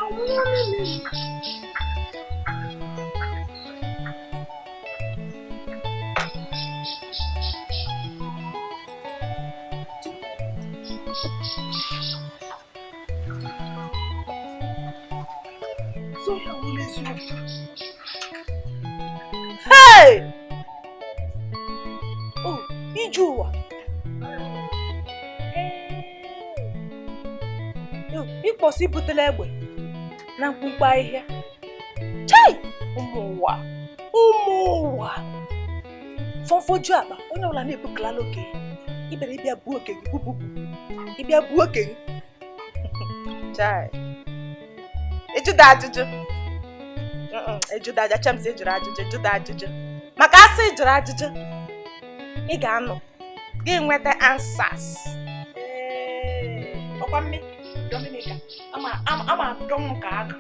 Anwụọla m. So ya wụrụ eziokwu. Hey! Oh, ije ụwa. Ịkpọsị ibutela egbe na mkpumkpu ahịhịa. Chai! Ụmụ ụwa! Ụmụ ụwa! Fọmfoju akpa, onye ọbụla na-ebukalala oke ya. Ị bịara ịbịa buo oke gị, bububu. Ịbịa buo oke gị. Chai! Ịjụda ajụjụ. Ịjụda ajụjụ. Chemsi jụrụ ajụjụ, ịjụda ajụjụ. Maka asị jụrụ ajụjụ, ị ga-anọ, gị nweta answers. Ee, ọkwa mme Dominica, ama adọ m ka agụ.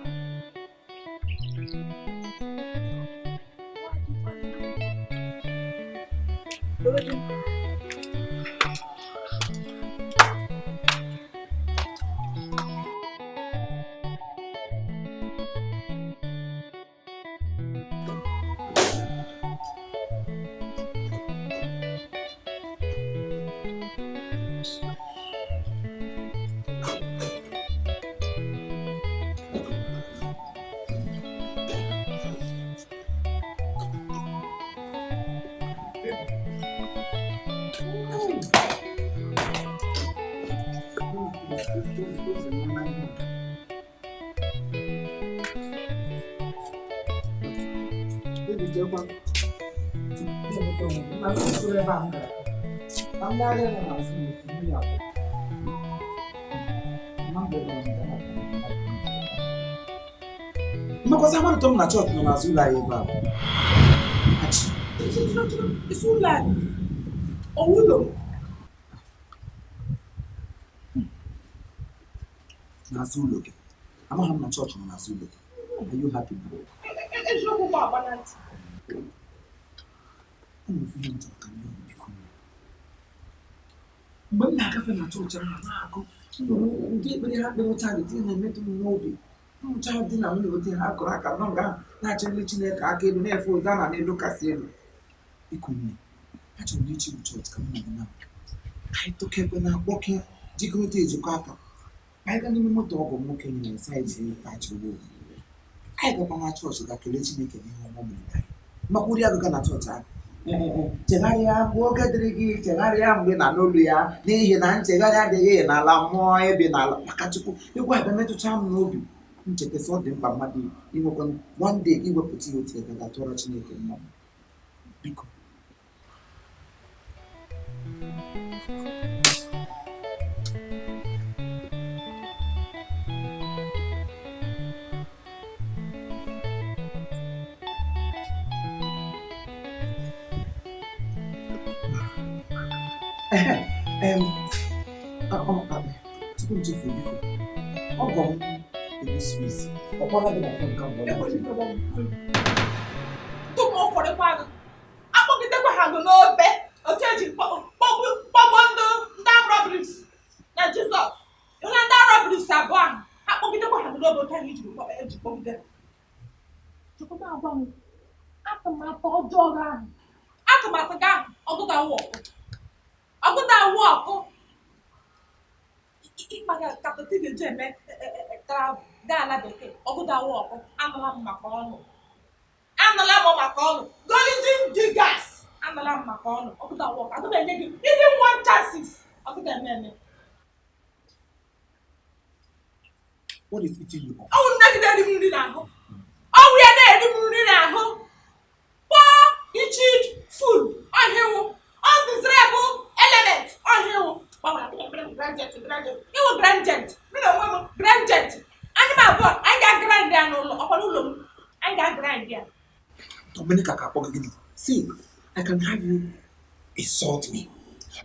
Mmekwasị amalite m na chọọchị nọ n'azụ ụlọ anyị ebe a. Isi ụlọ anyị, ọwụlọ m. N'azụ ụlọ gị. Amaghị m na chọọchị nọ n'azụ ụlọ gị. Are you happy now? Eziokwu m agba na ntị. Ụmụ ihe m chọrọ ka m yọọ biko. Mgbe m na-agafe na chọọchị ahụ na-agụ ndị ekpere ha kpere ụcha dị na-emetụ m n'obi. Mmụcha di na nwunye ote ha kụrụ aka nọ nga na-achịrị Chineke aka elu na-efe ụza na n'elu kasị elu. Biko nne, achọrọ m ichi chọọchị ka m nọ na anyị tokekwe na akpọke jikọrịta ejikọ aka. Anyị gaa n'ime moto ọgọ m nwoke nyere nsị anyị jiri kpachiri ụgwọ. Anyị gakwa na chọọchị ga kelee Chineke n'ihe ọma o mere anyị. Maka ụdị agụga na chọọchị ahụ. Chegharịa mgbe oge dịrị gị, chegharịa mgbe na n'olu ya, n'ihi na nchegharị adịghị n'ala mmụọ ebe n'ala maka Chukwu. Egwu abịa metụcha m n'obi. Nchetasị ọ dị mkpa mmadụ inwekwa one day iwepụta ihe otu ebe ga-atụọrọ Chineke mma. Biko. Tupu m chefuo biko, ọgọ m ego Swiss, ọ kpọla gị na fon ka mgbe ọ Tupu ụfọdụkwa gị, akpọgidekwa ha gị n'obe otu eji kpọgbuo ndị Arọbris na Jizọs. Ihe ndị Arọbris abụọ ahụ, akpọgidekwa ha gị n'obe otu ahụ eji kpọgide ha. Chukwuma agwa m, atụmatụ ọjọọ gị ahụ, atụmatụ gị ahụ, ọgụda wụ ọkụ. Ọgụda wụ ọkụ. Ịkpaga nkata ị ga-eji eme travel gaa ala bekee, ọgụda wụ ọkụ. Anụla m maka ọnụ. Anụla m maka ọnụ. Golden Diggers. Anụla m maka ọnụ. Ọgụda wụ ọkụ. Agụda enye gị even one chances. Ọgụda eme eme. What is eating you up? Ọwụ nne gị na-eri m nri n'ahụ. Ọwụ ya na-eri m nri n'ahụ. Poor ichid food. Ọhịwụ. Undesirable element. Ọhịwụ. Iwu grandgent. Mụ na onwe m grandgent. Anyị m abụọ, anyị ga-agrind ya n'ụlọ. Ọkwa n'ụlọ m. Anyị ga-agrind ya. Dominica ka akpọ gị gịnị? See, I can have you insult me.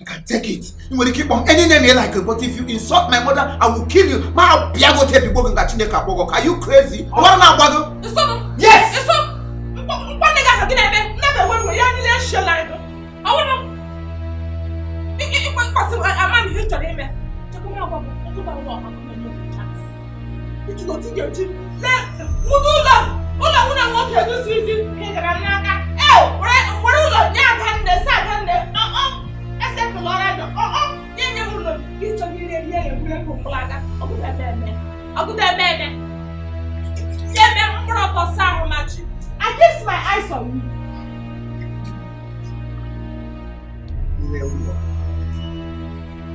I can take it. Ị nwere ike ịkpọ m any name you like, but if you insult my mother, I will kill you. Ma bịa gote bigbo gị nga Chineke akpọ gị. Are you crazy? Ọ gwara na-agwa gị? Nso m. Yes! Nso m. Mkpọ nne gị ahụ gị na-eme. Nne m ewe iwe ya niile eshiela ego. Ọ bụrụ ịkpasị ama m ihe ị chọrọ ime. Chekwa m agwa m, ọgụda ụwa ọkụ na-enye gị chance. Ịtụrụ otu ga-eji lee nwụrụ ụlọ ụlọ mụ na nwoke egosi izi ka ị gara n'aka. Ee, were ụlọ nye Adanne, sị Adanne, ọ esepụla ọra gị, ọ nye nye m ụlọ gị chọrọ ire rie ya eburu ego mkpụrụ aka. Ọgụda eme eme. Ọgụda eme eme. Ya eme mkpụrụ ọtọ saa ahụ machi. I keep my eyes on you. Ire ụlọ.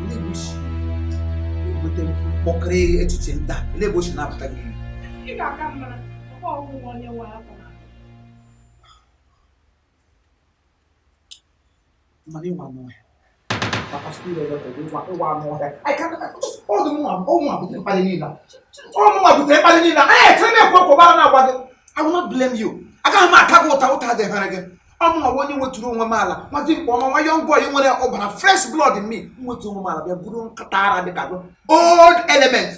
Ndị bụ isi weta mkpọkịrị echiche nta, ele ebe o si na-apụta gị. Ị ga-aka mara, ọkwa ọgwụgwọ onye nwe aka. Mana ịwa anụ ọhịa. Papa school ịwa anụ ọhịa. I can't ọ dị mụnwa ọmụnwa butere mkpali niile. Ọmụnwa butere mkpali niile. Ee, chere m ekwu okwu gbara na-agwa gị. I will not blame you. Agaghị m aka gị ụta ụta dịghara gị. Ọmụnwa bụ onye weturu onwe m ala. Nwa dimkpa ọma, nwa young boy nwere ọbara fresh blood in me. M wetu onwe m ala bịa buru nkata ara dị ka gị. Old element.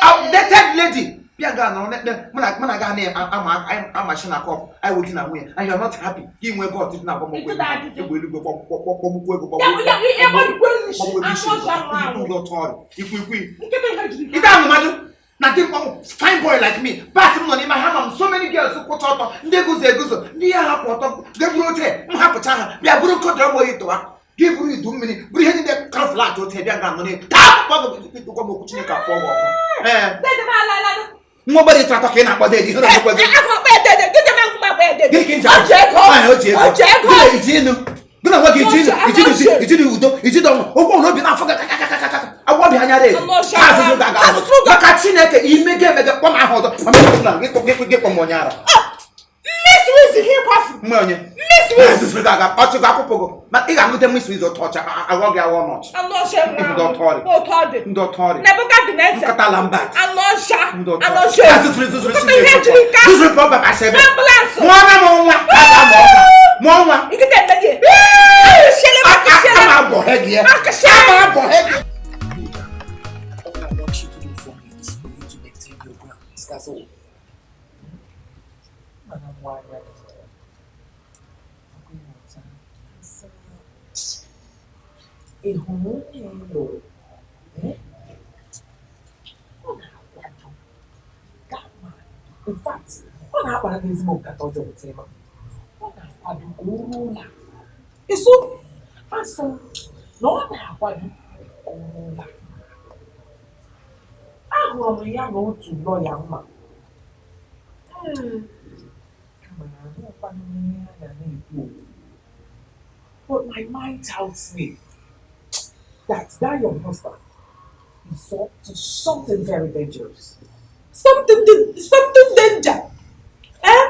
Outdated lady. Bịa gaa nọrọ n'ekpe mụ na gaa na-ama amachi na kọpụ anyị wụ di na nwunye and you are not happy gị nwee ego ọtụtụ na-agba m ụgwọ egwu eluigwe kpọgbukwu ego ide anụmanụ na dị mkpọ fine boy like me pass m nọ n'ime ha ma m so many girls kwụcha ọtọ ndị eguzo eguzo ndị ya hapụ ọtọ ga-eburu oche m hapụcha ha bịa buru nkọdọ ọgbọ yi tụwa gị buru idu mmiri buru ihe niile kọrọ flat oche bịa ga nọ n'ime taa gwa m okwu Chineke akpọ gị ọkụ. Nwa obere ịtụ atọ ka ị na-akpọ deede ihe na-ekwe gị. Gịnị ka ị ji inu? Gị na nwa gị iji inu, iji udo, iji ọnwụ, ụgwọ ụlọ obi na-afọ gị kakakakaka, agwọ ọbịa anya redi. Maka Chineke ime gị emege kpọm ahụ ọzọ, ma mekwa na gị kpọm onye ara. Mgbe onye? Ọchị gị akwụpụ gị. Ma ị ga-agụte mmisi izu ọtọ ọcha, agwọ gị awọ n'ọchị. Ndị ọtọrị. Ndị ọtọrị. Nkata lambat. Ndị ọtọrị. Mụọ na m nwa. Mụọ nwa. Ama abọ he gị. Ama abọ he gị. All I want you to do for me is for you to maintain your ground. That's all. Ị hụrụ onye ị lụrụ? Ọ na-akwado that man. In fact, ọ na-akpara gị ezigbo nkata ọjọọ weta ịma. Ọ na-akwado ka o ruo ụlọ. Ịsụ asụ na ọ na-akwado ka o ruo ụlọ. Ahụrụ m ya na otu lọya mma. Kama na ahụkwanụ ihe ha ga na-ekwu. But my mind tells me that your husband is up to something very dangerous. Something danger? Eh?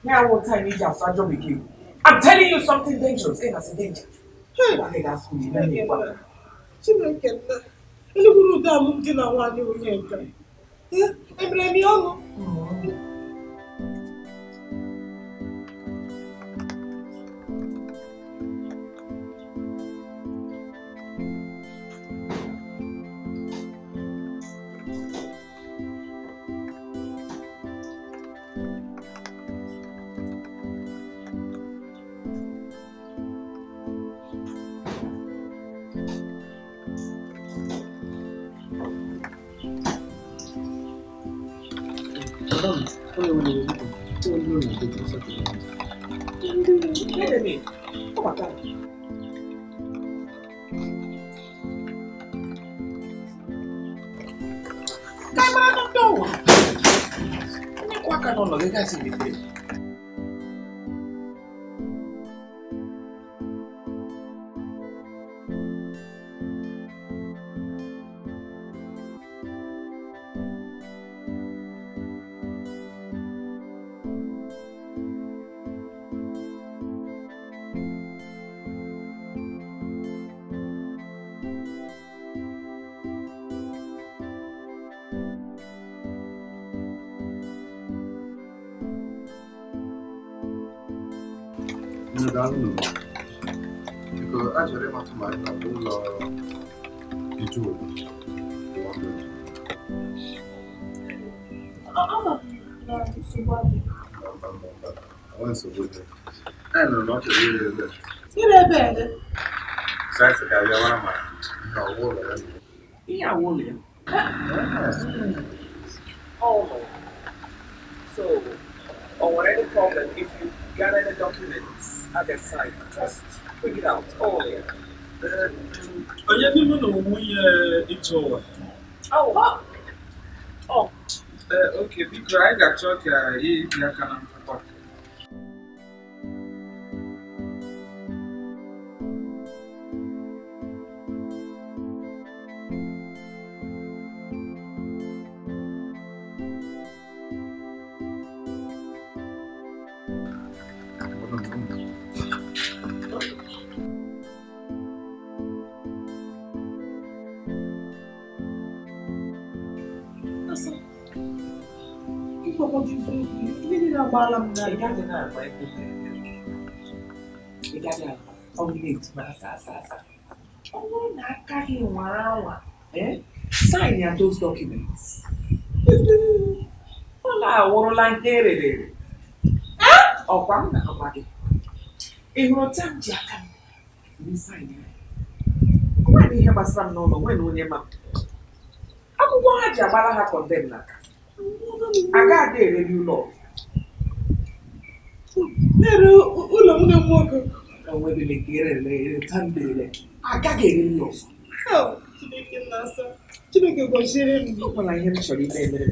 Now what time is your job again? I'm telling you something dangerous. Hey, that's a danger. Biko, achọrọ ịmatụ ma ụlọ Ijuogu anyị nụrụ na ọ chọrọ ire ebe. Ire ebe ede? Sayensị ka abịa mara ma ihe ọwụ ụlọ ya. Ihe awụ ụlọ ya. Oh no. So, or any problem, if you got any documents at the site, just bring it out. Oh yeah. Onye n'ime na nwunye ije ụwa? Oh. Oh. Okay, biko anyị ga-achọ ka ibi aka na nkwụkwa. Ọ bụrụ na aka gị nwara anwa, sign ya those documents. Ọ na-awụrụla ihe erere ere. Ọkwa m na-agwa gị. Ị hụrụ taa m ji aka m sign ya. Nwaanyị ihe gbasara m n'ụlọ nwee na onye ma m. Akwụkwọ ha ji agbara ha kọndem n'aka. Agaghị ereri ụlọ. Na-ere ụlọ nwunye m nwoke. Agaghị ereri ya ọzọ. Chineke nna-asa. Chineke gọziere m gị. Ọ gwara ihe m chọrọ ime emere m.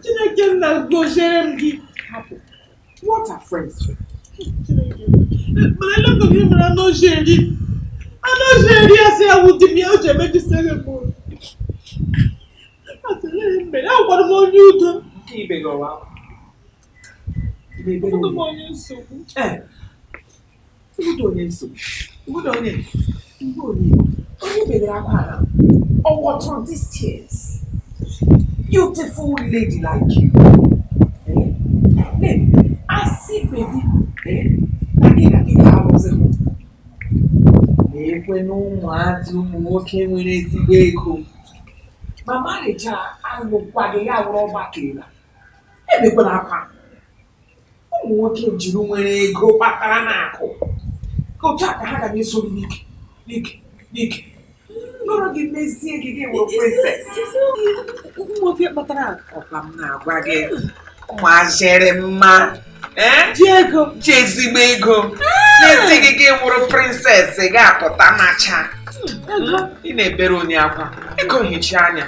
Chineke nna gọziere m gị. Hapụ. What are friends for? Chineke. Mana eloko gị mere anụ ọjọọ eri. Anụ ọjọọ eri asị ya wụ di m ya o ji emejisere m. Atụle mere agwara m onye udo. Nke ibe gị ọwa. Abụghị m onye nsogbu. Udo onye nsogbu. Udo onye onye onye bere akwa ala. Ọwọtụrụ these tears. Beautiful lady like you. Nne, asị baby. Na gị na gị ga-alụzi hụ. Na-ekwe na ụmụazị ụmụ nwoke nwere ezigbo ego. Ma marriage a alụkwaghị ya wụrụ ọgbakela. Ebekwala akwa. Ụmụ nwoke jiri nwere ego kpatara n'akụ. Ka otu a ka ha ga na-eso gị n'ike n'ike n'ike. Ngọrọ gị mezie gị gị wụrụ princess. Ụmụ nwoke kpatara akụ. Ọkwa m na-agwa gị ụmụazịrị mma. Ji ego. Ji ezigbo ego. N'ezi gị gị wụrụ princess ga-apụta macha. Ị na-ebere onye akwa. Ego hichaa anya.